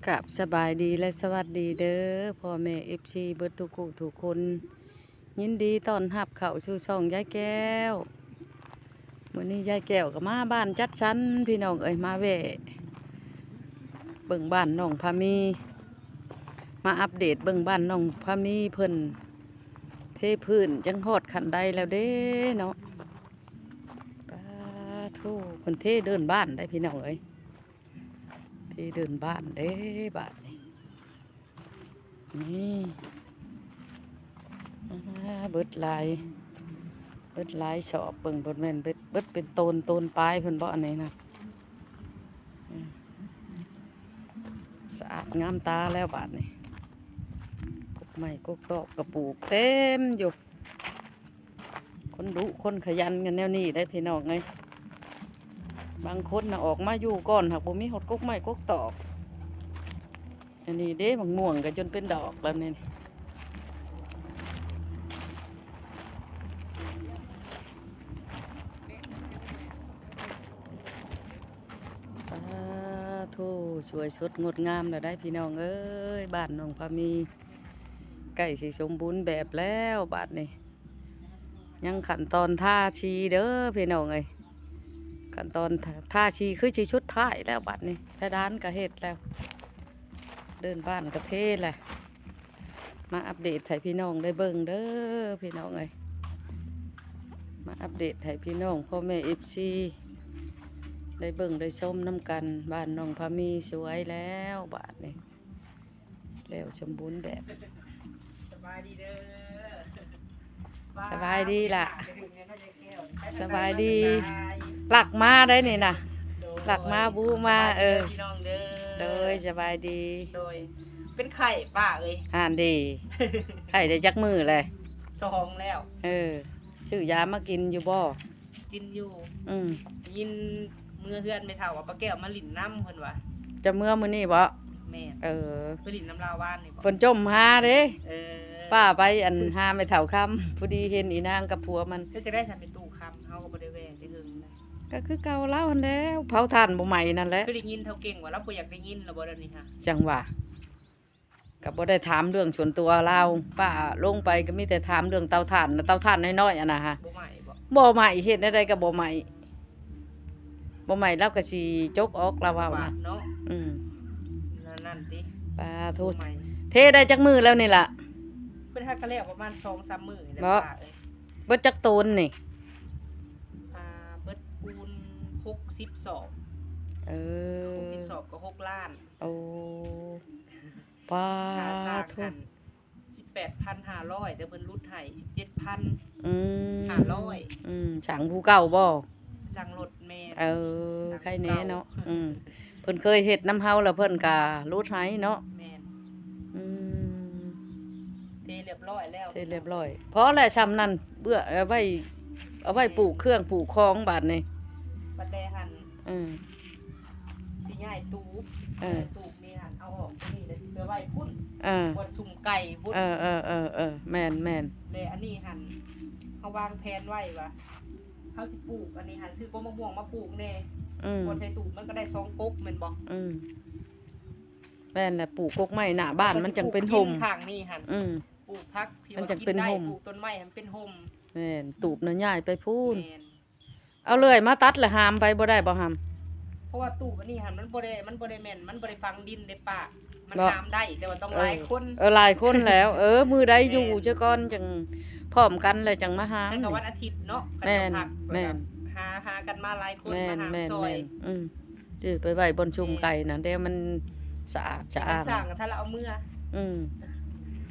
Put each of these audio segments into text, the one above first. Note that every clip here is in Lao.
ກາບສະບາຍດີ ແລະ ສະຫວັດດີເດີ ພໍ່ແມ່ເອັຟຊີເບິດທຸກຜູ້ທຸກຄົນ. ຍິນດີຕ້ອນຮັບເຂົ້າສູ່ຊ່ອງຍາຍແກ້ວ. ມື້ນີ້ຍາຍແກ້ວກໍມາບ້ານຈັດສັນພີ່ນ້ອງເອີຍ, ມາແວ່ເບິ່ງບ້ານນ້ອງພາມີ, ມາອັບເດດເບິ່ງບ້ານນ້ອງພາມີເພິ່ນເທພື້ນ ຈັ່ງຮອດຂັ້ນໃດແລ້ວເດ້ເນາະ. ປາໂທ້ ເພິ່ນເທເດີ່ນບ້ານໄດ໋ພີ່ນ້ອງເອີຍ. ທີ່ເດີ່ນບ້ານເດ້ບາດນີ້. ນີ້ ອາ ເບິດຫຼາຍ ເບິດຫຼາຍສອບ. ເບິ່ງ ບໍ່ແມ່ນເບິດ ເບິດເປັນໂຕນ ໂຕນປາຍເພິ່ນບໍ ອັນນີ້ນະ. ອືມ ສະອາດງາມຕາແລ້ວບາດນີ້. ກົກໄມ້ກົກຕອກກະປູກເຕັມຢູ່. ຄົນດຸຄົນຂະຫຍັນກັນແນວນີ້ໄດ໋ພີ່ນ້ອງເອີຍ. ບາງຄົນນະອອກມາຢູ່ກ່ອນ ຫາກບໍ່ມີຮອດກົກໄມ້ກົກຕອກ. ອັນນີ້ເດ້ ໝາກມ່ວງກໍຈົນເປັນດອກແລ້ວນີ້. ປາໂທ້ ສວຍສົດງົດງາມແລ້ວໄດ໋ພີ່ນ້ອງເອີຍ. ບ້ານນ້ອງພາມີໃກ້ຊິສົມບູນແບບແລ້ວບາດນີ້. ຍັງຂັ້ນຕອນທາສີເດີພີ່ນ້ອງເອີຍ. ຂັ້ນຕອນທາ ທາສີຄືຊິສຸດທ້າຍແລ້ວບາດນີ້. ເພດານກໍເຮັດແລ້ວ ເດີ່ນບ້ານກໍເທແລ້ວ. ມາອັບເດດໃຫ້ພີ່ນ້ອງໄດ້ເບິ່ງເດີພີ່ນ້ອງເອີຍ. ມາອັບເດດໃຫ້ພີ່ນ້ອງພໍ່ແມ່ເອັຟຊີໄດ້ເບິ່ງໄດ້ຊົມນຳກັນ. ບ້ານນ້ອງພາມີສວຍແລ້ວບາດນີ້. ແລ້ວສົມບູນແບບ. ສະບາຍດີເດີ. ສະບາຍດີລະ. ສະບາຍດີ. ລັກມາໄດ໋ນີ້ນະ. ໂດຍ ລັກມາບູມາ. ສະບາຍດີເດີ ເອີ ພີ່ນ້ອງເດີ. ໂດຍ ສະບາຍດີ. ໂດຍ ເປັນໄຂ້ປ້າເອີຍ. ຫັ້ນເດ ໄຂ້ໄດ້ຈັກມື້ແລ້ວ? ສອງແລ້ວ. ເອີ ຊື້ຢາມາກິນຢູ່ບໍ່? ກິນຢູ່. ອືມ ໄດ້ຍິນເມືອເຮືອນແມ່ເຖົ້າວ່າ ປ້າແກ້ວມາຫຼິ້ນນຳ ເພິ່ນວ່າ. ຈະເມືອມື້ນີ້ບໍ? ແມ່ນ. ເອີ ໄປຫຼິ້ນນຳລາວວານນີ້ບໍ? ເພິ່ນຈົ່ມຫາເດ້. ເອີ ປ້າໄປ ອັນ ຫາແມ່ເຖົ້າຄຳ ພໍດີເຫັນອີນາງກັບຜົວມັນ. ເຮັດຈັ່ງໃດຊັ້ນແມ່ຕູ້ຄຳ? ເຮົາກໍບໍ່ໄດ້ແວ່ແຕ່ເຫິງນະ. ກໍຄືເກົ່າລາວຫັ້ນແຫຼ້ວ ເຜົາຖ່ານບໍ່ໄໝ້ນັ້ນແຫຼະ. ຄືໄດ້ຍິນເຖົ້າເກັ່ງວ່າລາວບໍ່ຢາກໄດ້ຍິນແລ້ວບໍດຽວນີ້ຫະ? ຈັ່ງວ່າ ກໍບໍ່ໄດ້ຖາມເລື່ອງສ່ວນຕົວລາວ. ປ້າລົງໄປກໍມີແຕ່ຖາມເລື່ອງເຕົາຖ່ານນະ, ເຕົາຖ່ານນ້ອຍໆ ອັນນະຫະ. ບໍ່ໄໝ້ບໍ? ບໍ່ໄໝ້, ເຮັດແນວໃດກໍບໍ່ໄໝ້, ບໍ່ໄໝ້ ລາວກໍຊິຈົກອອກ, ລາວເວົ້ານະ. ເນາະ. ອືມ. ນັ້ນໆ ຕິ. ປາໂທດ. ບໍ່ໄໝ້. ເທໄດ້ຈັກມື້ແລ້ວນີ້ລະ? ເພິ່ນຫາກໍແລ້ວປະມານສອງສາມມື້ແລ້ວ. ບໍ່ ປ້າເອີຍ. ເບິດຈັກໂຕນນີ້? ອ່າ ເບິດປູນຫົກສິບສອບ. ເອີ ຫົກສິບສອບກໍຫົກລ້ານ. ໂອ້ ປາໂທດ. ຄ່າສ້າງຫັ້ນສິບແປດພັນຫ້າຮ້ອຍ ແຕ່ເພິ່ນຫຼຸດໃຫ້ສິບເຈັດພັນຫ້າຮ້ອຍ. ອືມ ຊ່າງຜູ້ເກົ່າບໍ? ຊ່າງລົດ. ແມ່ນ. ເອີ ຊ່າງຜູ້ເກົ່າ. ໄຄແນ່ເນາະ. ອືມ ເພິ່ນເຄີຍເຮັດນຳເຮົາ ແລ້ວເພິ່ນກະຫຼຸດໃຫ້ເນາະ. ແມ່ນ. ອືມ ເທຮຽບຮ້ອຍແລ້ວ. ເທຮຽບຮ້ອຍ. ພໍແລ້ວຊ່ຳນັ້ນ ເບື້ອ ເອົາໄວ້ ເອົາໄວ້ ແມ່ນ ປູກເຄື່ອງປູກຂອງບາດນີ້. ບັດແລຫັ້ນ. ເອີ ຊິຍ້າຍຕູບ. ເອີ ຍ້າຍຕູບນີ້ຫັ້ນ ເອົາອອກຕົວນີ້ ແລ້ວຊິໄປໄວ້ພຸ້ນ. ເອີ ບ່ອນສຸມໄກ່ພຸ້ນ. ເອີ ເອີ ເອີ ເອີ ແມ່ນໆ. ແລະ ອັນນີ້ຫັ້ນ ເຮົາວາງແຜນໄວ້ວ່າ ເຮົາຊິປູກອັນນີ້ຫັ້ນ ຊື້ກົກໝາກມ່ວງມາປູກແດ່. ອືມ ບ່ອນໃສ່ຕູບມັນກໍໄດ້ສອງກົກແມ່ນບໍ່? ອືມ ແມ່ນແຫຼະ ປູກກົກໄມ້ໜ້າບ້ານມັນຈັ່ງເປັນຮົ່ມ. ເຮົາກໍຊິປູກກິນຂ້າງນີ້ຫັ້ນ. ອືມ ປູກຜັກທີ່ວ່າກິນໄດ້ ປູກຕົ້ນໄມ້ໃຫ້ມັນເປັນຮົ່ມ. ແມ່ນ ຕູບນະຍ້າຍໄປພຸ້ນ. ແມ່ນ. ເອົາເລື່ອຍມາຕັດແລ້ວຫາມໄປບໍ່ໄດ້ບໍ່ຫຳ? ເພາະວ່າຕູບອັນນີ້ຫັ້ນ ມັນບໍ່ໄດ້ ມັນບໍ່ໄດ້ແມ່ນ ມັນບໍ່ໄດ້ຝັງດິນເດ້ປ້າ. ມັນຫາມໄດ້ ແຕ່ວ່າຕ້ອງຫຼາຍຄົນ. ເອີ ເອີ ຫຼາຍຄົນແລ້ວ. ເອີ ມື້ໃດຢູ່ ແມ່ນ ຊະກ່ອນ ຈັ່ງພ້ອມກັນແລ້ວຈັ່ງມາຫາມ. ແລ້ວກໍວັນອາທິດເນາະ. ແມ່ນ ແມ່ນ. ຫາ ຫາກັນມາຫຼາຍຄົນ ແມ່ນ ມາຫາມ ແມ່ນ ຊ່ອຍ. ແມ່ນ. ອືມ ເອີ ໄປໄວ້ບ່ອນຊຸມໄກ່ນະ ແຕ່ມັນສະອາດສະອ້ານ. ສ້າງ ຖ້າລາວເອົາເມືອ. ອືມ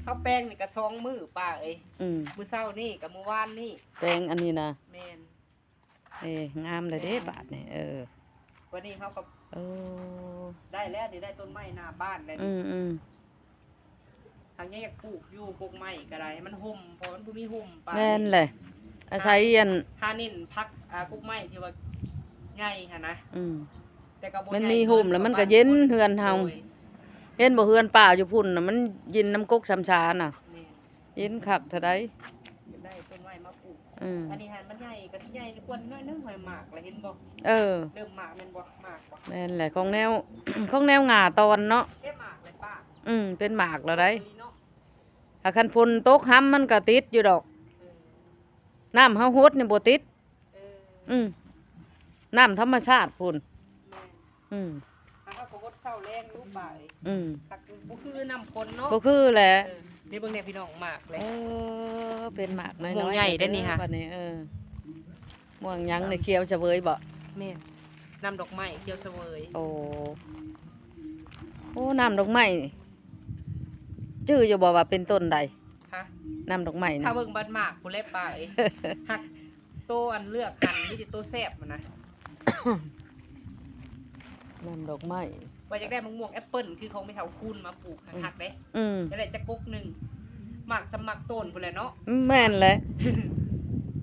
ເຮົາແປງນີ້ກໍສອງມື້ປ້າເອີຍ. ອືມ ມື້ເຊົ້ານີ້ກັບມື້ວານນີ້ ແປງອັນນີ້ນະ. ແມ່ນ. ເອີ ງາມແລ້ວເດ້ ແມ່ນ ບາດນີ້. ເອີ ວັນນີ້ເຮົາກໍ ໂອ້ ໄດ້ແລ້ວ ໄດ້ຕົ້ນໄມ້ໜ້າບ້ານແລ້ວ. ອືມໆ ຫາກຍັງຢາກປູກຢູ່ກົກໄມ້ກໍໄດ້ ໃຫ້ມັນຮົ່ມ ເພາະມັນບໍ່ມີຮົ່ມປານ. ແມ່ນແຫຼະ. ອາໄສອັນ ຫາເນັ້ນຜັກ ອ່າ ກົກໄມ້ທີ່ວ່າໃຫຍ່ຫັ້ນນະ. ອືມ ແຕ່ກໍບໍ່ ມັນມີຮົ່ມແລ້ວມັນກໍເຢັນເຮືອນເຮົາ. ໂດຍ ເຫັນບໍ່ ເຮືອນປ້າຢູ່ພຸ້ນນະ ມັນເຢັນນຳກົກຊຳຊານະ. ແມ່ນ. ເຢັນຄັກເທົ່າໃດ. ຢາກໄດ້ຕົ້ນໄມ້ມາປູກ. ອືມ ອັນນີ້ຫັ້ນມັນໃຫຍ່ ກໍຊິໃຫຍ່ກວ່າໜ້ອຍໜຶ່ງ ຫອຍໝາກລະເຫັນບໍ່? ເອີ ເລີ່ມໝາກແມ່ນບໍ່? ໝາກບໍ່? ແມ່ນແຫຼະ ຂອງແນວ ຂອງແນວຫຍ້າຕອນເນາະ. ເກັບ ອືມ ເປັນໝາກແລ້ວໃດ໋. ຖ້າຄັນຝົນຕົກຫຳມັນກໍຕິດຢູ່ດອກ. ເອີ ນ້ຳເຮົາຫົດນີ້ບໍ່ຕິດ. ເອີ ອືມ ນ້ຳທຳມະຊາດພຸ້ນ. ແມ່ນ ອືມ ເຮົາກໍຫົດເຊົ້າແລງຢູ່ປາຍ. ອືມ ຫາກບໍ່ຄືນ້ຳຝົນເນາະ. ບໍ່ຄືແຫຼະ. ເອີ ນີ້ເບິ່ງແດ່ພີ່ນ້ອງ ໝາກແຫຼະ. ເອີ ເປັນໝາກນ້ອຍໆ ມ່ວງໃຫຍ່ເດ້ນີ້ຫະ ບັດນີ້. ເອີ ມ່ວງຫຍັງນີ້ ຂຽວສະເຫວີຍບໍ? ແມ່ນ ນ້ຳດອກໄມ້ຂຽວສະເຫວີຍ. ໂອ້ ໂອ້ ນ້ຳດອກໄມ້ ຈື່ຢູ່ບໍ່ວ່າເປັນຕົ້ນໃດ? ຮະ? ນ້ຳດອກໄມ້ ຖ້າເບິ່ງບັດໝາກພຸ້ນແຫຼະປ້າເອີຍ. ຫາກໂຕອັນເລືອກຫັ້ນມີແຕ່ໂຕແຊບຫັ້ນນະ. ນ້ຳດອກໄມ້ ວ່າຢາກໄດ້ໝາກມ່ວງແອັບເປິ້ນຄືຂອງແມ່ເຖົ້າຄູນມາປູກ ອືມ ຄັກເດ້. ອືມ ຢາກໄດ້ຈັກກົກໜຶ່ງ ໝາກສ່ຳໝາກໂຕນພຸ້ນແຫຼະເນາະ. ແມ່ນແຫຼະ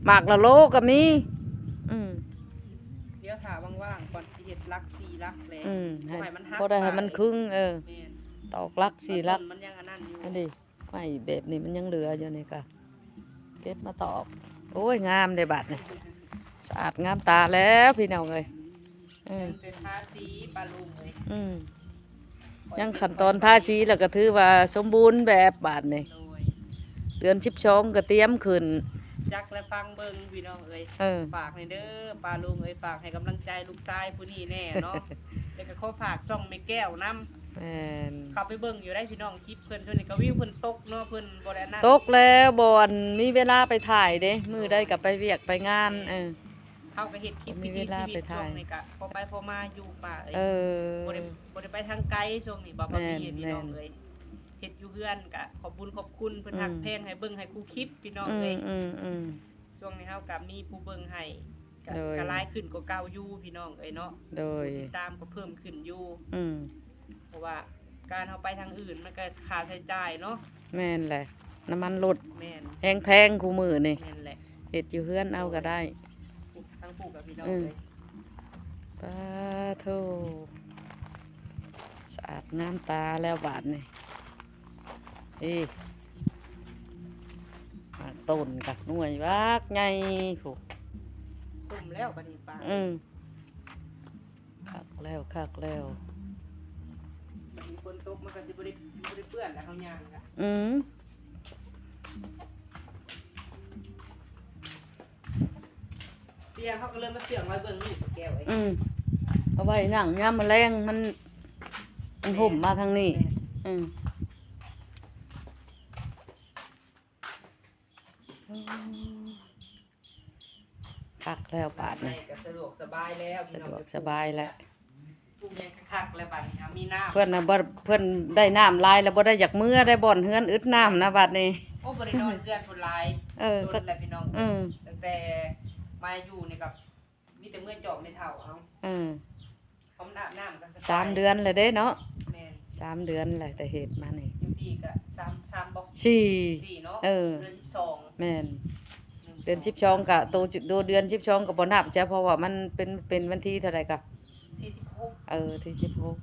ໝາກລະໂລກໍມີ. ອືມ ດຽວຖ້າວ່າງໆກ່ອນ ຊິເຮັດຫຼັກສີ່ຫຼັກແຫຼະ. ອືມ ບໍ່ໃຫ້ມັນຫັກ ບໍ່ໄດ້ໃຫ້ມັນຄຶງ. ເອີ ແມ່ນ ຕອກຫຼັກສີ່ຫຼັກ ມັນຍັງອັນນັ້ນຢູ່. ອັນນີ້ ໄມ້ແບບນີ້ມັນຍັງເຫຼືອຢູ່ນີ້ກະເກັບມາຕອກ. ໂອ້ຍ ງາມເດ້ບາດນີ້ ສະອາດງາມຕາແລ້ວພີ່ນ້ອງເອີຍ. ເອີ ຍັງແຕ່ທາສີປ້າລຸງເອີຍ. ອືມ ຍັງຂັ້ນຕອນທາສີແລ້ວກໍຖືວ່າສົມບູນແບບບາດນີ້. ໂດຍ ເດືອນສິບສອງກໍຕຽມຂຶ້ນ. ຈັກແລະຟັງເບິ່ງພີ່ນ້ອງເອີຍ. ເອີ ຝາກແດ່ເດີປ້າລຸງເອີຍ ຝາກໃຫ້ກຳລັງໃຈລູກຊາຍຜູ້ນີ້ແດ່ເນາະ. ແລ້ວກໍຂໍຝາກຊ່ອງແມ່ແກ້ວນຳ. ແມ່ນ ເຂົ້າໄປເບິ່ງຢູ່ໄດ໋ພີ່ນ້ອງ ຄລິບເພິ່ນ ຊ່ວງນີ້ກໍວິວເພິ່ນຕົກເນາະ ເພິ່ນບໍ່ໄດ້ອັນນັ້ນ ຕົກແລ້ວ ບໍ່ອັນມີເວລາໄປຖ່າຍເດ້ ມື້ໃດກໍໄປວຽກໄປງານ. ແມ່ນ ເອີ ເຮົາກໍເຮັດຄລິບວິຖີຊີວິດ ຊ່ວງນີ້ກໍພໍໄປພໍມາຢູ່ປ່າເອີຍ. ເອີ ບໍ່ໄດ້ ບໍ່ໄດ້ໄປທາງໄກຊ່ວງນີ້ ບໍ່ ບໍ່ມີພີ່ນ້ອງເອີຍ. ເຮັດຢູ່ເຮືອນກໍຂອບບຸນຂອບຄຸນເພິ່ນ ອືມ ຮັກແພງໃຫ້ເບິ່ງໃຫ້ຄູ່ຄລິບພີ່ນ້ອງເອີຍ. ອືມ ອືມ ອືມ ຊ່ວງນີ້ເຮົາກໍມີຜູ້ເບິ່ງໃຫ້ ກະ ໂດຍ ກະຫຼາຍຂຶ້ນກວ່າເກົ່າຢູ່ພີ່ນ້ອງເອີຍເນາະ. ໂດຍ ຜູ້ຕິດຕາມກໍເພີ່ມຂຶ້ນຢູ່. ອືມ ເພາະວ່າການເຮົາໄປທາງອື່ນມັນກະຄ່າໃຊ້ຈ່າຍເນາະ. ແມ່ນແຫຼະ ນ້ຳມັນລົດ. ແມ່ນ ແຮງແພງຄູ່ມື້ນີ້. ແມ່ນແຫຼະ ເຮັດຢູ່ເຮືອນເອົາກໍໄດ້. ໂດຍ ທັງຜູ້ກັບພີ່ນ້ອງເອີຍ. ອືມ ປາໂທ ສະອາດງາມຕາແລ້ວບາດນີ້. ເອີ ໝາກຕົ້ນກັບໜ່ວຍບັກໃຫຍ່ພຸ້ນ. ຕຸ່ມແລ້ວບັດນີ້ປ້າ. ອືມ ຄັກແລ້ວ ຄັກແລ້ວ. ບັດນີ້ຝົນຕົກມັນກໍຊິບໍ່ໄດ້ ບໍ່ໄດ້ເປື້ອນແລ້ວ ເຮົາຍ່າງກະ. ອືມ ເດຍເຮົາກໍເລີ່ມມາເຊື່ອງໄວ້ເບິ່ງນີ້ແກ້ວເອີຍ. ອືມ ເອົາໄວ້ນັ່ງຍາມມື້ແລງ ມັນ ມັນຫົ່ມມາທາງນີ້. ແມ່ນ ອືມ ຄັກແລ້ວບາດນີ້ ກໍສະດວກສະບາຍແລ້ວ ສະດວກສະບາຍແລ້ວ. ປູກຫຍັງຄັກໆແລ້ວບາດນີ້ ເຮົາມີນ້ຳ. ເພິ່ນນະບໍ່ ເພິ່ນໄດ້ນ້ຳຫຼາຍແລ້ວບໍ່ໄດ້ຢາກເມືອໄດ້ ບ່ອນເຮືອນອຶດນ້ຳນະບາດນີ້. ໂອ້ ບໍ່ໄດ້ນອນເຮືອນພຸ້ນຫຼາຍ. ເອີ ດົນແລ້ວພີ່ນ້ອງ. ອືມ ຕັ້ງແຕ່ມາຢູ່ນີ້ກໍມີແຕ່ເມືອຈອກແມ່ເຖົ້າເຮົາ. ເອີ ເພາະມັນອາບນ້ຳກໍສະບາຍ. ສາມເດືອນແລ້ວເດ້ເນາະ. ແມ່ນ ສາມເດືອນແລ້ວແຕ່ເຮັດມານີ້. ຢູ່ພີ້ກໍສາມ ສາມບໍ່ ສີ່ ສີ່ເນາະ. ເອີ ເດືອນສິບສອງ. ແມ່ນ ເດືອນສິບສອງກໍໂຕ ໂຕເດືອນສິບສອງກໍບໍ່ນັບຈ້ະ ເພາະວ່າມັນເປັນ ເປັນວັນທີເທົ່າໃດກໍ ທີສິບຫົກ. ເອີ ທີສິບຫົກ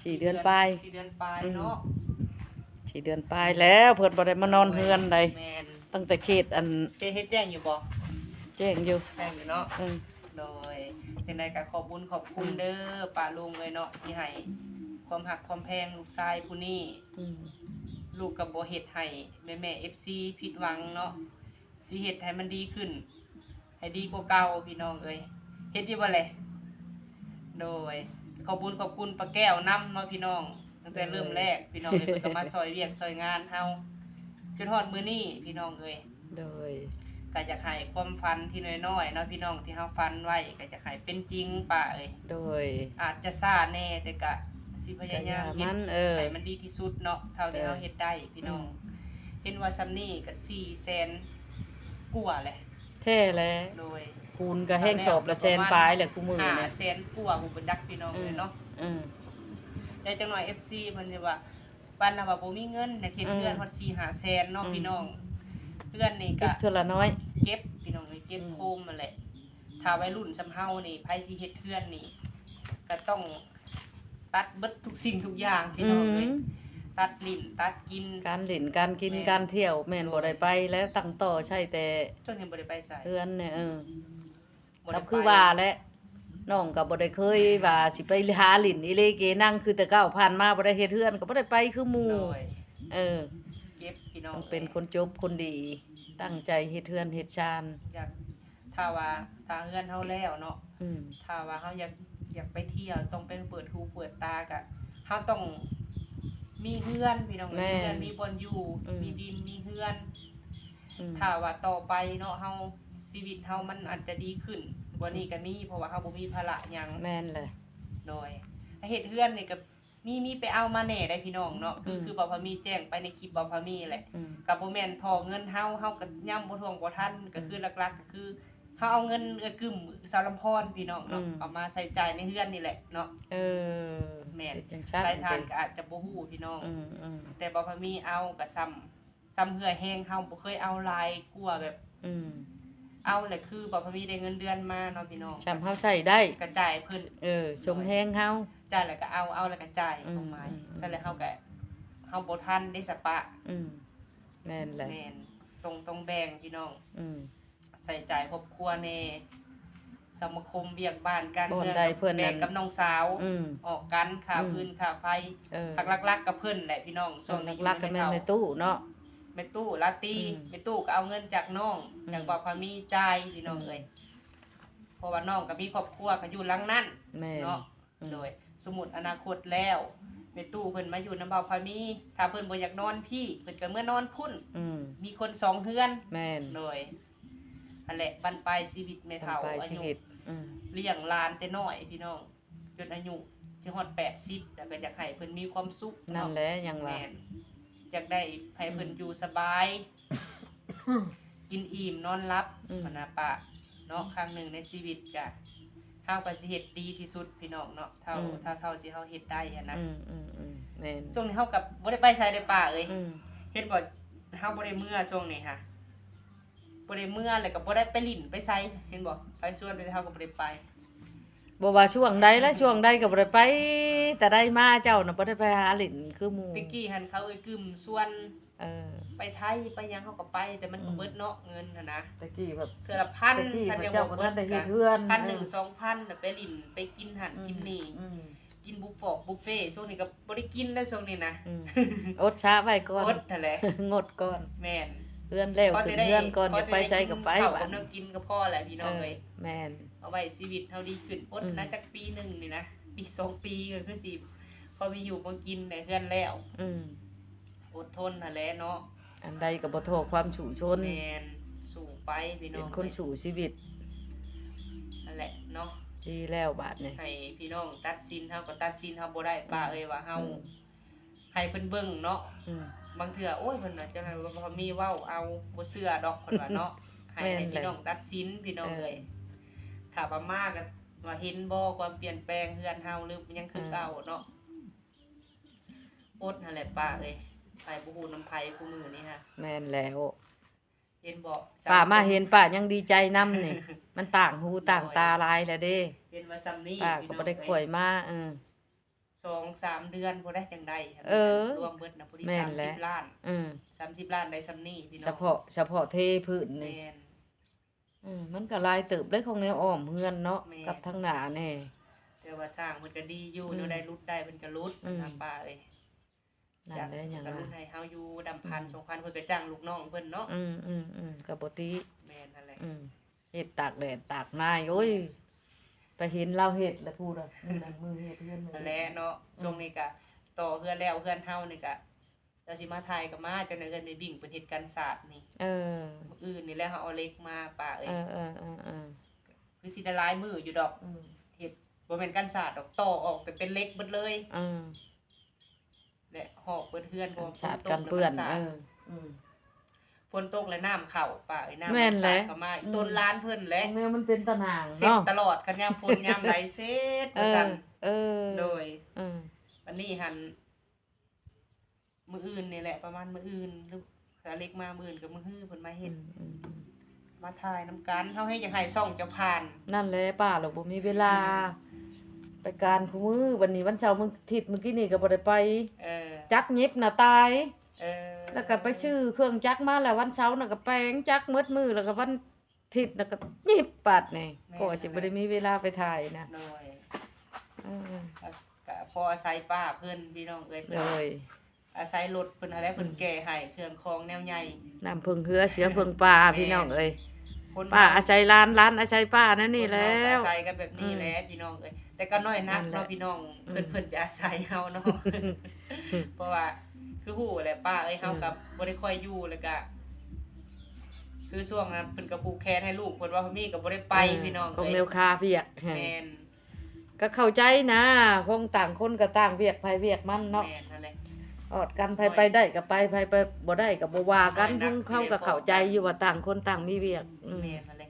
ສີ່ເດືອນປາຍ ສີ່ເດືອນປາຍເນາະ. ອືມ ສີ່ເດືອນປາຍແລ້ວ ເພິ່ນບໍ່ໄດ້ມານອນເຮືອນໃດ. ແມ່ນ ຕັ້ງແຕ່ເຂດອັນ ເຂດເຮັດແຈ້ງຢູ່ບໍ່? ແຈ້ງຢູ່ ແຈ້ງຢູ່ເນາະ. ອືມ ໂດຍ ຈັ່ງໃດກໍຂອບບຸນຂອບຄຸນເດີ ອືມ ປ້າລຸງເອີຍເນາະ ທີ່ໃຫ້ຄວາມຮັກຄວາມແພງລູກຊາຍຜູ້ນີ້. ອືມ ລູກກໍບໍ່ເຮັດໃຫ້ແມ່ໆ ເອັຟຊີ ຜິດຫວັງເນາະ. ຊິເຮັດໃຫ້ມັນດີຂຶ້ນ ໃຫ້ດີກວ່າເກົ່າພີ່ນ້ອງເອີຍ. ເຮັດຢູ່ບໍ່ແລະ? ໂດຍ ຂອບບຸນຂອບຄຸນປ້າແກ້ວນຳເນາະພີ່ນ້ອງ ຕັ້ງແຕ່ເລີ່ມແລກ ໂດຍ ພີ່ນ້ອງເອີຍ ເພິ່ນກໍມາຊ່ອຍວຽກຊ່ອຍງານເຮົາ ຈົນຮອດມື້ນີ້ພີ່ນ້ອງເອີຍ. ໂດຍ ກໍຢາກໃຫ້ຄວາມຝັນທີ່ນ້ອຍໆເນາະພີ່ນ້ອງ ທີ່ເຮົາຝັນໄວ້ ກໍຢາກໃຫ້ເປັນຈິງປ້າເອີຍ. ໂດຍ ອາດຈະຊ້າແດ່ ແຕ່ກະຊິພະຍາຍາມເຮັດ ກໍຢ່າມັນ ເອີ ໃຫ້ມັນດີທີ່ສຸດເນາະ ເທົ່າທີ່ເຮົາເຮັດໄດ້ພີ່ນ້ອງ. ອືມ ເຫັນວ່າສ່ຳນີ້ກໍສີ່ແສນກວ່າແຫຼະ. ແທ້ແຫຼະ. ໂດຍ ຄູນກໍແຮງສອບລະແສນປາຍແຫຼະຄູ່ມື້ນີ້ ຫ້າແສນກວ່າ ບໍ່ຈັກພີ່ນ້ອງເອີຍເນາະ. ອືມ ແຕ່ຈັກໜ່ອຍ ເອັຟຊີ ເພິ່ນຊິວ່າ ປານນະວ່າບໍ່ມີເງິນນະ ເຮັດເຮືອນ ອືມ ຮອດສີ່ຫ້າແສນເນາະ ອືມ ພີ່ນ້ອງ. ເຮືອນນີ້ກໍເກັບເທື່ອລະໜ້ອຍ ເກັບພີ່ນ້ອງເອີຍ ເກັບ ອືມ ໂຄມຫັ້ນແຫຼະ. ຖ້າໄວລຸ້ນສ່ຳເຮົານີ້ ໃຜຊິເຮັດເຮືອນນີ້ ກໍຕ້ອງຕັດເບິດທຸກສິ່ງທຸກຢ່າງພີ່ນ້ອງເອີຍ. ອືມ ຕັດຫຼິ້ນຕັດກິນ ການຫຼິ້ນການກິນ ແມ່ນ ການທ່ຽວ ແມ່ນ ໂດຍ ບໍ່ໄດ້ໄປແລ້ວ ຕັ້ງຕໍ່ໃຊ້ແຕ່ ຈົນຍັງບໍ່ໄດ້ໄປໃສ ເຮືອນນີ້. ເອີ ບໍ່ໄດ້ໄປ ກໍຄືວ່າແຫຼະ ນ້ອງກໍບໍ່ໄດ້ເຄີຍວ່າຊິໄປຫາຫຼິ້ນອີ່ເລເກນັງຄືແຕ່ເກົ່າ ຜ່ານມາບໍ່ໄດ້ເຮັດເຮືອນກໍບໍ່ໄດ້ໄປຄືໝູ່. ໂດຍ ເອີ ເກັບພີ່ນ້ອງ ຕ້ອງເປັນຄົນຈົບຄົນດີ ຕັ້ງໃຈເຮັດເຮືອນເຮັດຊານ. ຢາກ ຖ້າວ່າ ຖ້າເຮືອນເຮົາແລ້ວເນາະ ອືມ ຖ້າວ່າເຮົາຢາກ ຢາກໄປທ່ຽວ ຕ້ອງໄປເປີດຫູເປີດຕາ ກະເຮົາຕ້ອງມີເຮືອນພີ່ນ້ອງ ແມ່ນ ມີເຮືອນ ມີບ່ອນຢູ່ ອືມ ມີດິນ ມີເຮືອນ ອືມ ຖ້າວ່າຕໍ່ໄປເນາະ ເຮົາ ຊີວິດເຮົາມັນອາດຈະດີຂຶ້ນກວ່ານີ້ກໍມີ ເພາະວ່າເຮົາບໍ່ມີພາລະຫຍັງ. ແມ່ນແຫຼະ ໂດຍ ເຮັດເຮືອນນີ້ກໍ ມີ ມີໄປເອົາມາແດ່ໄດ໋ພີ່ນ້ອງເນາະ ຄື ອືມ ຄືບ່າວພາມີແຈ້ງໄປໃນຄລິບບ່າວພາມີແຫຼະ ອືມ ກໍບໍ່ແມ່ນທໍ່ເງິນເຮົາ ເຮົາກໍຍາມບໍ່ຖ້ວງບໍ່ທັນ ກໍຄື ອືມ ຫຼັກໆກໍຄືເຮົາເອົາເງິນເອື້ອຍກຶ້ມ ສາວລຳພອນພີ່ນ້ອງເນາະ ອືມ ເອົາມາໃຊ້ຈ່າຍໃນເຮືອນນີ້ແຫຼະເນາະ. ເອີ ແມ່ນ ເປັນຈັ່ງຊັ້ນ ຫຼາຍທ່ານກໍອາດຈະບໍ່ຮູ້ພີ່ນ້ອງ ອືມໆ ແຕ່ບ່າວພາມີເອົາກໍຊ່ຳ ຊ່ຳເຫື່ອແຮງເຮົາ ບໍ່ເຄີຍເອົາຫຼາຍກວ່າແບບ ອືມ ເອົາແຫຼະ ຄືບ່າວພາມີໄດ້ເງິນເດືອນມາເນາະພີ່ນ້ອງ ຊ່ຳເຮົາໃຊ້ໄດ້ ກະຈ່າຍເພິ່ນ ເອີ ຊົມແຮງເຮົາ ຈ່າຍແລ້ວກະເອົາ ເອົາແລ້ວກະຈ່າຍ ອືມ ຄວາມໝາຍ ອືມ ຊັ້ນແຫຼະ ເຮົາກະ ເຮົາບໍ່ທັນເດ້ສະປະ ອືມ ແມ່ນແຫຼະ ແມ່ນ ຕ້ອງ ຕ້ອງແບ່ງພີ່ນ້ອງ ອືມ ໃຊ້ຈ່າຍຄອບຄົວແດ່ ສະມາຄົມວຽກບ້ານການເຮືອນ ແບ່ງກັບນ້ອງສາວ ອືມ ອອກກັນ ຄ່າ ອືມ ຟືນຄ່າໄຟ ເອີ ຫຼັກໆກໍເພິ່ນແຫຼະພີ່ນ້ອງ ຊ່ວງນີ້ ຫຼັກໆກໍແມ່ນແມ່ຕູ້ເນາະ ແມ່ຕູ້ລາຕີ ອືມ ແມ່ຕູ້ກໍເອົາເງິນຈາກນ້ອງ ອືມ ຈາກບ່າວພາມີຈ່າຍພີ່ນ້ອງເອີຍ ອືມ ເພາະວ່ານ້ອງກໍມີຄອບຄົວ ກໍຢູ່ຫຼັງນັ້ນ ແມ່ນ ເນາະ ອືມ ໂດຍ ສົມມຸດອະນາຄົດແລ້ວ ແມ່ຕູ້ເພິ່ນມາຢູ່ນຳບ່າວພາມີ ຖ້າເພິ່ນບໍ່ຢາກນອນພີ້ ເພິ່ນກໍເມືອນອນພຸ້ນ ອືມ ມີຄົນສອງເຮືອນ ແມ່ນ ໂດຍ ຫັ້ນແຫຼະ ບັ້ນປາຍຊີວິດແມ່ເຖົ້າ ບັ້ນປາຍຊີວິດ ອາຍຸ ອືມ ລ້ຽງຫຼານແຕ່ນ້ອຍພີ່ນ້ອງ ຈົນອາຍຸຊິຮອດແປດສິບ ແລ້ວກໍຢາກໃຫ້ເພິ່ນມີຄວາມສຸກ ນັ້ນແຫຼະ ເນາະ ຍັງວ່າ ແມ່ນ ຢາກໄດ້ໃຫ້ເພິ່ນ ອືມ ຢູ່ສະບາຍ ກິນອີ່ມນອນຫຼັບ ອືມ ຫັ້ນນະປ້າເນາະ ຄັ້ງໜຶ່ງໃນຊີວິດກະ ເຮົາກໍຊິເຮັດດີທີ່ສຸດພີ່ນ້ອງເນາະ ເທົ່າ ອືມ ເທົ່າ ເທົ່າທີ່ເຮົາເຮັດໄດ້ຫັ້ນນະ ອືມໆໆ ແມ່ນ ຊ່ວງນີ້ເຮົາກໍບໍ່ໄດ້ໄປໃສເດ້ປ້າເອີຍ ອືມ ເຫັນບໍ່ ເຮົາບໍ່ໄດ້ເມືອຊ່ວງນີ້ຫະ ບໍ່ໄດ້ເມືອ ແລ້ວກໍບໍ່ໄດ້ໄປຫຼິ້ນໄປໃສ ເຫັນບໍ່ ໃຜຊວນໄປໃສເຮົາກໍບໍ່ໄດ້ໄປ ບໍ່ວ່າຊ່ວງໃດລະ ຊ່ວງໃດກໍບໍ່ໄດ້ໄປ ແຕ່ໃດມາເຈົ້ານະບໍ່ໄດ້ໄປຫາຫຼິ້ນຄືໝູ່ ແຕ່ກີ້ຫັ້ນເຂົາເອີ່ຍກຶ້ມຊວນ ເອີ ໄປໄທໄປຫຍັງເຮົາກໍໄປ ແຕ່ມັນກໍ ອືມ ເບິດເນາະ ເງິນຫັ້ນນະ ແຕ່ກີ້ແບບ ເທື່ອລະພັນ ແຕ່ກີ້ ຄັນຍັງບໍ່ເບິດ ເຈົ້າກໍທັນໄດ້ເຮັດເຮືອນ ພັນໜຶ່ງ ເອີ ສອງພັນ ແລ້ວໄປຫຼິ້ນໄປກິນຫັ້ນ ອືມ ກິນນີ້ ອືມ ກິນບຸບປອກບຸບເຟ ຊ່ວງນີ້ກໍບໍ່ໄດ້ກິນແລ້ວຊ່ວງນີ້ນະ ອືມ ອົດຊະໄວ້ກ່ອນ ອົດຫັ້ນແຫຼະ ງົດກ່ອນ ແມ່ນ ເຮືອນແລ້ວ ຂຶ້ນເຮືອນກ່ອນ ຢາກໄປໃສກໍໄປ ເຂົ້າກັບແນວກິນກໍພໍແຫຼະພີ່ນ້ອງເອີຍ ເອີ ແມ່ນ ເອົາໄວ້ຊີວິດເຮົາດີຂຶ້ນ ອົດ ອືມ ນະ ຈັກປີໜຶ່ງນີ້ນະ ປີສອງປີກໍຄືຊິພໍມີຢູ່ພໍກິນໃນເຮືອນແລ້ວ ອືມ ອົດທົນຫັ້ນແຫຼະເນາະ ອັນໃດກໍບໍ່ທໍ້ຄວາມສູ້ຊົນ ແມ່ນ ສູ້ໄປພີ່ນ້ອງ ເປັນຄົນສູ້ຊີວິດ ຫັ້ນແຫຼະເນາະ ດີແລ້ວບາດນີ້ ໃຫ້ພີ່ນ້ອງຕັດສິນ ເຮົາກໍຕັດສິນເຮົາບໍ່ໄດ້ ອືມ ປ້າເອີຍ ວ່າເຮົາ ອືມ ໃຫ້ເພິ່ນເບິ່ງເນາະ ອືມ ບາງເທື່ອ ໂອ້ຍ ເພິ່ນວ່າຈັ່ງໃດ ວ່າບໍ່ມີເວົ້າເອົາ ບໍ່ເຊື່ອດອກ ເພິ່ນວ່າເນາະ ໃຫ້ ແມ່ນແຫຼະ ໃຫ້ພີ່ນ້ອງຕັດສິນ ພີ່ນ້ອງເອີຍ ເອີ ຖ້າວ່າມາກໍວ່າເຫັນບໍ່ ຄວາມປ່ຽນແປງເຮືອນເຮົາ ຫຼືຍັງຄື ເອີ ເກົ່າເນາະ ອົດຫັ້ນແຫຼະປ້າເອີຍ ໃຜບໍ່ຮູ້ນຳໃຜ ຄູ່ມື້ນີ້ຫະ ແມ່ນແລ້ວ ເຫັນບໍ່ ປ້າມາເຫັນປ້າຍັງດີໃຈນຳນີ້ ມັນຕ່າງຫູຕ່າງຕາຫຼາຍແລ້ວເດ້ ເຫັນວ່າຊ່ຳນີ້ ປ້າກໍບໍ່ໄດ້ຂ້ອຍມາ ເອີ ສອງສາມເດືອນບໍ່ໄດ້ຈັ່ງໄດ້ ເອີ ລວມເບິດນະ ພໍດີ ແມ່ນແຫຼະ ສາມສິບລ້ານ ເອີ ສາມສິບລ້ານໄດ້ຊ່ຳນີ້ພີ່ນ້ອງ ສະເພາະ ສະເພາະເທພື້ນນີ້ ແມ່ນ ເອີ ມັນກໍຫຼາຍເຕີບເດ້ ຂອງແນວອ້ອມເຮືອນເນາະ ແມ່ນ ກັບທາງໜ້າແດ່ ແຕ່ວ່າຊ່າງເພິ່ນກໍດີຢູ່ ອືມ ແນວໃດຫຼຸດໄດ້ເພິ່ນກໍຫຼຸດ ອືມ ນະປ້າເອີຍ ນັ້ນແຫຼະ ຍັງວ່າ ເພິ່ນກໍຫຼຸດໃຫ້ເຮົາຢູ່ດຳພັນ ອືມ ສອງພັນ ເພິ່ນກໍຈ້າງລູກນ້ອງເພິ່ນເນາະ ອືມໆໆ ກໍບໍ່ຕິ ແມ່ນຫັ້ນແຫຼະ ອືມ ເຮັດຕາກແດດຕາກນາຍ ໂອ້ຍ ແມ່ນ ໄປເຫັນລາວເຮັດລະ ຜູ້ລະ ມື້ນັ້ນມື້ເຮັດເຮືອນ ນັ້ນແຫຼະເນາະ ອືມ ຊ່ວງນີ້ກະຕໍ່ເຮືອນແລ້ວ ເຮືອນເຮົານີ້ກະ ເຈົ້າຊິມາຖ່າຍກໍມາ ເຈົ້າໃນເຮືອນແມ່ບິ້ງເພິ່ນເຮັດກັນສາດນີ້ ເອີ ມື້ອື່ນນີ້ແຫຼະ ເຮົາເອົາເຫຼັກມາປະເອີຍ ເອີໆໆໆ ຄືຊິໄດ້ຫຼາຍມື້ຢູ່ດອກ ອືມ ເຮັດ ບໍ່ແມ່ນກັນສາດດອກ ຕໍ່ອອກໄປເປັນເຫຼັກເບິດເລີຍ ເອີ ແລະ ຮອກເບິດເຮືອນ ກັນສາດ ເພາະວ່າຝົນຕົກ ກັນເປື້ອນ ແລ້ວມັນສາດ ເອີ ອືມ ຝົນຕົກແລ້ວນ້ຳເຂົ້າ ປ້າເອີຍ ນ້ຳ ແມ່ນແຫຼະ ມັນສາດເຂົ້າມາ ອືມ ຕົ້ນຫຼານເພິ່ນແຫຼະ ເຊັດຕະຫຼອດ ຄັນຍາມຝົນຍາມໃດເຊັດ ເອີ ວ່າຊັ້ນ ເອີ ໂດຍ ເອີ ບັດນີ້ຫັ້ນ ມື້ອື່ນນີ້ແຫຼະ ປະມານມື້ອື່ນ ຫຼືເອົາເຫຼັກມາມື້ອື່ນກັບມື້ຮື ເພິ່ນມາເຮັດ ອືມໆໆ ມາຖ່າຍນຳກັນ ເຮົາແຮ່ຢາກໃຫ້ຊ່ອງເຈົ້າຜ່ານ ນັ້ນແຫຼະ ປ້າລະບໍ່ມີເວລາ ອືມ ໄປການຄູ່ມື້ ບັດນີ້ວັນເສົາ ມື້ທິດ ມື້ກີ້ນີ້ກໍບໍ່ໄດ້ໄປ ເອີ ຈັກຫຍິບນະຕາຍ ເອີ ແລ້ວກໍໄປຊື້ເຄື່ອງຈັກມາ ແລ້ວວັນເສົານະກໍແປງຈັກໝົດມື້ ແລ້ວກໍວັນ ທິດ ແລ້ວກໍຫຍິບບາດນີ້ ແມ່ນ ເພາະວ່າຊິບໍ່ໄດ້ມີເວລາໄປຖ່າຍນະ ໂດຍ ເອີ ກໍ ກໍພໍອາໄສປ້າເພິ່ນ ພີ່ນ້ອງເອີຍ ເພິ່ນ ໂດຍ ອາໄສລົດເພິ່ນຫັ້ນແຫຼະ ເພິ່ນ ອືມ ແກ່ໃຫ້ເຄື່ອງຂອງແນວໃຫຍ່ ນ້ຳເພິ່ງເຮືອເສືອເພິ່ງປ່າ ແມ່ນ ພີ່ນ້ອງເອີຍ ຄົນເຮົາ ປ້າອາໄສຫຼານ ຫຼານອາໄສປ້າ ແນວນີ້ແຫຼ້ວ ຄົນເຮົາກໍອາໄສກັນແບບນີ້ແຫຼະ ອືມ ພີ່ນ້ອງເອີຍ ແຕ່ກໍນ້ອຍໜັກເນາະ ນັ້ນແຫຼະ ພີ່ນ້ອງ ອືມ ເພິ່ນ ເພິ່ນຈະອາໄສເຮົາເນາະ ອືມ ເພາະວ່າຄືຮູ້ແຫຼະປ້າເອີຍ ເຮົາ ອືມ ກໍບໍ່ໄດ້ຄ່ອຍຢູ່ ແລ້ວກໍຄືຊ່ວງນັ້ນເພິ່ນກໍຜູກແຂນໃຫ້ລູກ ເພິ່ນວ່າມີກໍບໍ່ໄດ້ໄປ ອືມ ພີ່ນ້ອງເອີຍ ຄົງແນວຄາວຽກ ແມ່ນ ກໍເຂົ້າໃຈນະ ຄົງຕ່າງຄົນກໍຕ່າງວຽກໃຜວຽກມັນເນາະ ແມ່ນຫັ້ນແຫຼະ ອອດກັນ ໃຜໄປໄດ້ກໍໄປ ໃຜໄປບໍ່ໄດ້ກໍບໍ່ວ່າກັນ ເຮົາກໍເຂົ້າໃຈຢູ່ວ່າຕ່າງຄົນຕ່າງມີວຽກ ອືມ ແມ່ນຫັ້ນແຫຼະ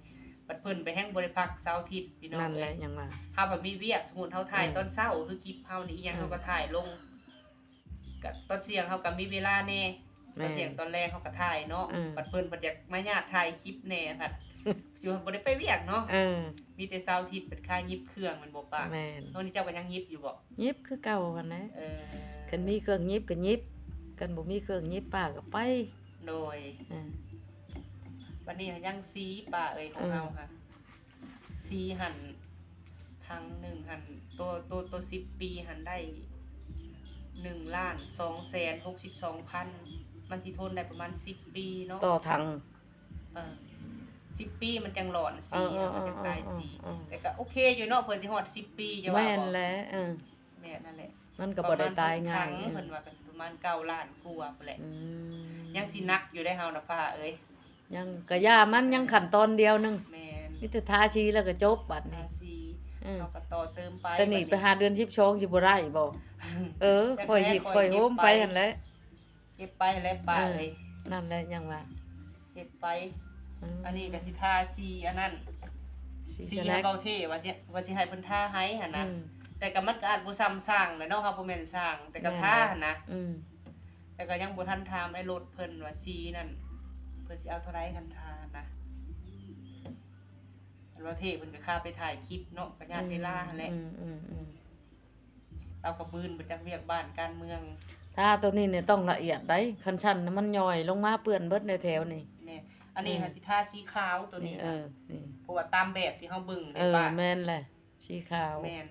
ບັດເພິ່ນໄປແຮ່ງບໍ່ໄດ້ພັກເສົາອາທິດ ພີ່ນ້ອງ ນັ້ນແຫຼະ ເອີຍ ຫຍັງວ່າ ເຮົາພັດມີວຽກ ສົມມຸດເຮົາຖ່າຍ ອືມ ຕອນເຊົ້າ ຄືຄລິບເຮົານີ້ ອີ່ຫຍັງ ອືມ ເຮົາກໍຖ່າຍລົງ ກະຕອນທ່ຽງເຮົາກະມີເວລາແດ່ ແມ່ນ ຕອນທ່ຽງຕອນແລງເຮົາກະຖ່າຍເນາະ ເອີ ບັດເພິ່ນບັດຢາກມາຍາດຖ່າຍຄລິບແດ່ພັດ ຊິວ່າບໍ່ໄດ້ໄປວຽກເນາະ ເອີ ມີແຕ່ເສົາອາທິດເພິ່ນຄາຫຍິບເຄື່ອງແມ່ນບໍ່ປ້າ? ແມ່ນ ຕອນນີ້ເຈົ້າກະຍັງຫຍິບຢູ່ບໍ່? ຫຍິບຄືເກົ່າຫັ້ນແຫຼະ ເອີ ຄັນມີເຄື່ອງຫຍິບກະຫຍິບ ຄັນບໍ່ມີເຄື່ອງຫຍິບປ້າກະໄປ ໂດຍ ເອີ ບັດນີ້ຍັງສີປ້າເອີຍ ຂອງເຮົາຫັ້ນ ເອີ ສີຫັ້ນ ຖັງໜຶ່ງຫັ້ນ ໂຕ ໂຕ ໂຕສິບປີຫັ້ນໄດ້ໜຶ່ງລ້ານສອງແສນຫົກສິບສອງພັນ ມັນຊິທົນໄດ້ປະມານສິບປີເນາະ ຕໍ່ຖັງ ເອີ ສິບປີມັນຈັ່ງຫຼອນສີ ເອີ ເອີ ມັນຈັ່ງຕາຍສີ ເອີ ເອີ ແຕ່ກະໂອເຄຢູ່ເນາະ ເພິ່ນຊິຮອດສິບປີ ຈະວ່າບໍ່ ແມ່ນແຫຼະ ເອີ ແມ່ນຫັ້ນແຫຼະ ມັນກໍບໍ່ໄດ້ຕາຍງ່າຍ ປະມານຫົກຖັງ ເອີ ເພິ່ນວ່າກໍຊິປະມານເກົ້າລ້ານກວ່າພຸ້ນແຫຼະ ອືມ ຍັງຊິໜັກຢູ່ເດ້ເຮົານະປ້າເອີຍ ຍັງ ກະຢ່າມັນ ແມ່ນ ຍັງຂັ້ນຕອນດຽວໜຶ່ງ ແມ່ນ ມີແຕ່ທາສີແລ້ວກໍຈົບບັດນີ້ ທາສີ ເອີ ເຮົາກໍຕໍ່ເຕີມໄປ ຕອນນີ້ໄປຫາເດືອນສິບສອງຊິບໍ່ໄດ້ບໍ່? ເອີ ຄ່ອຍຮີບຄ່ອຍໂຮມໄປຫັ້ນແຫຼະ ເຮັດໄປແຫຼະປ້າເອີຍ ເອີ ນັ້ນແຫຼະຍັງວ່າ ເຮັດໄປ ອືມ ອັນນີ້ກໍຊິທາສີອັນນັ້ນ ສີ ສີສະແລັກ ເບົາເທ ວ່າຊິ ວ່າຊິໃຫ້ເພິ່ນທາໃຫ້ຫັ້ນນະ ອືມ ແຕ່ກໍມັນກໍອາດບໍ່ຊ່ຳຊ່າງແຫຼະເນາະ ເຮົາບໍ່ແມ່ນຊ່າງ ແຕ່ກໍ ແມ່ນ ທາຫັ້ນນະ ອືມ ແຕ່ກໍຍັງບໍ່ທັນຖາມໄອ້ລົດເພິ່ນວ່າສີນັ້ນ ເພິ່ນຊິເອົາເທົ່າໃດຄັນທານະ ອັນວ່າເທເພິ່ນກໍຄາໄປຖ່າຍຄລິບເນາະ ກໍຍາດເວລາຫັ້ນແຫຼະ ອືມ ອືມ ອືມ ລາວກໍບືນໄປຈັກວຽກບ້ານການເມືອງ ທາໂຕນີ້ນີ້ຕ້ອງລະອຽດໃດ໋ ຄັນຊັ້ນນະມັນຍ່ອຍລົງມາເປື້ອນເບິດໃນແຖວນີ້ ແມ່ນ ອັນນີ້ ເອີ ຫາຊິທາສີຂາວໂຕນີ້ ເອີ ນະ ນີ້ ເພາະວ່າຕາມແບບທີ່ເຮົາເບິ່ງ ເອີ ເດ້ປ້າ ແມ່ນແຫຼະ ສີຂາວ ແມ່ນ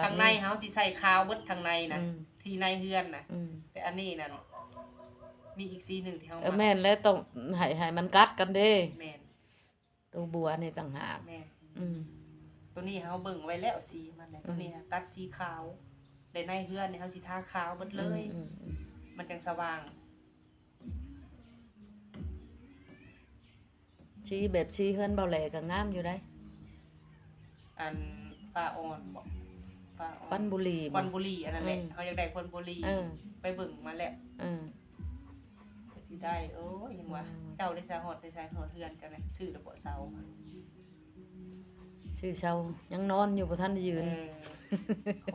ທາງໃນເຮົາຊິໃສ່ຂາວເບິດທາງໃນນະ ອືມ ທີ່ໃນເຮືອນນະ ອືມ ແຕ່ອັນນີ້ນັ້ນ ມີອີກສີໜຶ່ງທີ່ເຮົາ ເອີ ມັກ ແມ່ນແລ້ວ ຕ້ອງໃຫ້ ໃຫ້ມັນກັດກັນເດ້ ແມ່ນ ໂຕບົວນີ້ຕ່າງຫາກ ແມ່ນ ອືມ ໂຕນີ້ເຮົາເບິ່ງໄວ້ແລ້ວສີມັນແຫຼະ ອືມ ໂຕນີ້ນະຕັດສີຂາວ ແລະໃນເຮືອນນີ້ເຮົາຊິທາຂາວເບິດເລີຍ ອືມ ອືມ ອືມ ມັນຈັ່ງສະຫວ່າງ ສີແບບສີເຮືອນເບົາແຫຼກໍງາມຢູ່ໃດ໋ ອັນຟ້າອ່ອນບໍ ຟ້າອ່ອນ ຄວັນບຸຫຼີບໍ ຄວັນບຸຫຼີ ອັນນັ້ນແຫຼະ ອືມ ເຮົາຢາກໄດ້ຄວັນບຸຫຼີ ເອີ ໄປເບິ່ງມາແລ້ວ ເອີ ກໍຊິໄດ້ ໂອ້ຍ ຍັງວ່າ ອືມ ເຈົ້າໄດ້ໃສ ຮອດໄດ້ໃສ ຮອດເຮືອນເຈົ້ານະ ຊື້ແລ້ວບໍ່ເຊົາ? ຊື່ເຊົາ ຍັງນອນຢູ່ ບໍ່ທັນໄດ້ຢືນ ເອີ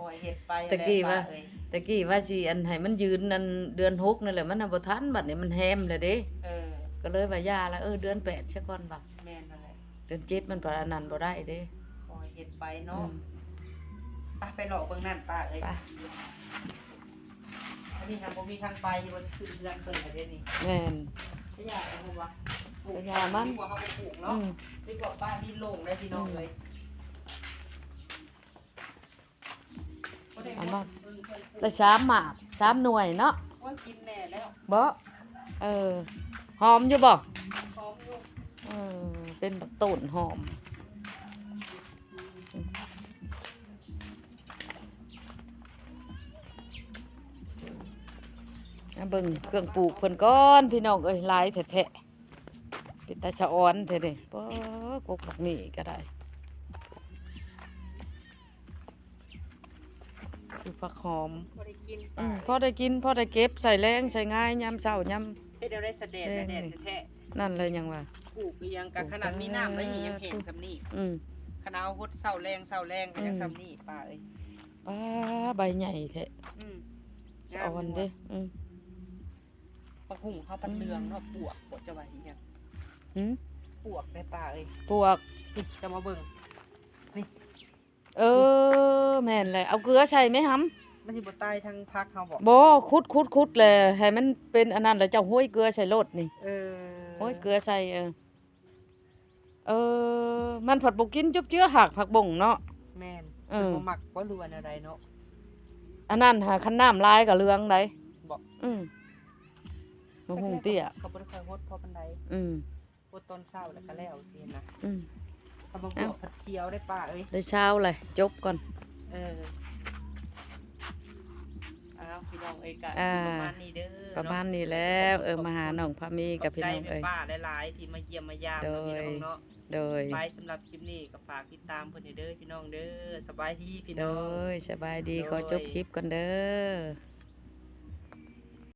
ຄ່ອຍເຮັດໄປ ແຕ່ກີ້ວ່າ ແຫຼະປ້າເອີຍ ແຕ່ກີ້ວ່າຊິອັນໃຫ້ມັນຢືນອັນເດືອນຫົກນັ້ນແຫຼະ ມັນນະບໍ່ທັນ ບັດນີ້ມັນແຮມແລ້ວເດ້ ເອີ ກໍເລີຍວ່າຢ່າລະ ເອີ ເດືອນແປດຊະກ່ອນວ່າ ແມ່ນຫັ້ນແຫຼະ ເດືອນເຈັດມັນປະອັນນັ້ນບໍ່ໄດ້ເດ້ ຄ່ອຍເຮັດໄປເນາະ ອືມ ໄປ ໄປເລາະເບິ່ງນັ້ນປ້າເອີຍ ໄປ. ອັນນີ້ຫາບໍ່ມີທາງໄປ ບໍ່ຊິຂຶ້ນເຮືອນເພິ່ນລະເດ້ນີ້ ແມ່ນ ກະຢ່າເພິ່ນວ່າ ກະຢ່າມັນ ປູກເຮົາບໍ່ປູກເນາະ ອືມ ດີກວ່າປ້າດິນໂລ່ງເດ້ພີ່ນ້ອງເອີຍ ອືມ ບໍ່ໄດ້ ເອົາມາ ໄດ້ສາມໝາກ ສາມໜ່ວຍເນາະ ໂອ້ຍ ກິນແດ່ແລ້ວ ບໍ່ ເອີ ຫອມຢູ່ບໍ່? ຫອມຢູ່ ເອີ ເປັນບັກຕົ້ນຫອມ. ມາເບິ່ງເຄື່ອງປູກເພິ່ນກ່ອນ ພີ່ນ້ອງເອີຍ ຫຼາຍແທ້ໆ ເປັນຕາສະອອນແທ້ເດ້ ປ໊າ ກົກບັກໝີ່ກໍໄດ້ ຄືຜັກຫອມ ພໍໄດ້ກິນ ອືມ ພໍໄດ້ກິນ ພໍໄດ້ເກັບໃສ່ແລງໃສ່ງາຍ ຍາມເຊົ້າຍາມ ເຮັດແນວໃດສະແດດ ແດດແທ້ໆ ນັ້ນແຫຼະ ຍັງວ່າ ປູກອີຫຍັງກະຂະໜາດມີນ້ຳແລ້ວນີ້ຍັງແຫ້ງສ່ຳນີ້ ອືມ ຂະໜາດເຮົາຫົດເຊົ້າແລງ ເຊົ້າແລງກໍຍັງ ອືມ ສ່ຳນີ້ ປ້າເອີຍ ປ້າ ໃບໃຫຍ່ແທ້ ອືມ ສະອອນເດ້ ງາມຢູ່ຫວາ ອືມ ບັກຫຸ່ງເຮົາພັດເຫຼືອງເນາະ ອືມ ປວກ ບໍ່ ຈະວ່າອີຫຍັງ ຫືມ ປວກໄດ໋ປ້າເອີຍ ປວກ ນີ້ ຈະມາເບິ່ງ ນີ້ ເອີ ແມ່ນແຫຼະ ເອົາເກືອໃສ່ແມ່ຫຳ ມັນຊິບໍ່ຕາຍທັງຜັກເຮົາບໍ? ບໍ່ ຂຸດ ຂຸດ ຂຸດແຫຼະ ໃຫ້ມັນເປັນອັນນັ້ນ ແລ້ວເຈົ້າໂຮຍເກືອໃສ່ໂລດນີ້ ເອີ ໂຮຍເກືອໃສ່ ເອີ ເອີ ເອີ ມັນພັດບໍ່ກິນຈຸບເຈືອຫາກຜັກບົ້ງເນາະ. ແມ່ນ ເອີ ເພິ່ນບໍ່ມັກບໍ່ ຫຼືວ່າແນວໃດເນາະ. ອັນນັ້ນຫາ ຄັນນ້ຳຫຼາຍກໍເຫຼືອງໃດ໋. ບໍ່ ອືມ ບັກຫຸ່ງເຕ້ຍ ເຂົາບໍ່ໄດ້ຄ່ອຍຫົດພໍປານໃດ. ອືມ ຫົດຕອນເຊົ້າແລ້ວກໍແລ້ວຊີ້ນະ. ອືມ ຄັນບໍ່ບວກ ເອົ້າ ຜັດຂຽວໄດ໋ປ້າເອີຍ. ໄດ້ຊາວແຫຼະ ຈົບກ່ອນ. ເອີ ອ້າວ ພີ່ນ້ອງເອີຍ ກະ ອ່າ ຊິປະມານນີ້ເດີ ປະມານນີ້ແລ້ວ. ເນາະ ເອີ ຂອບ ມາຫານ້ອງພາມີກັບ ຂອບໃຈ ພີ່ນ້ອງເອີຍ ແມ່ປ້າຫຼາຍໆ ທີ່ມາຢ້ຽມມາຢາມ ໂດຍ ເນາະ ພີ່ນ້ອງເນາະ. ໂດຍ ໄປ ສຳລັບຄລິບນີ້ກໍຝາກຕິດຕາມເພິ່ນແດ່ເດີພີ່ນ້ອງເດີ. ສະບາຍດີພີ່ນ້ອງ ໂດຍ ສະບາຍດີ ໂດຍ ຂໍຈົບຄລິບກ່ອນເດີ.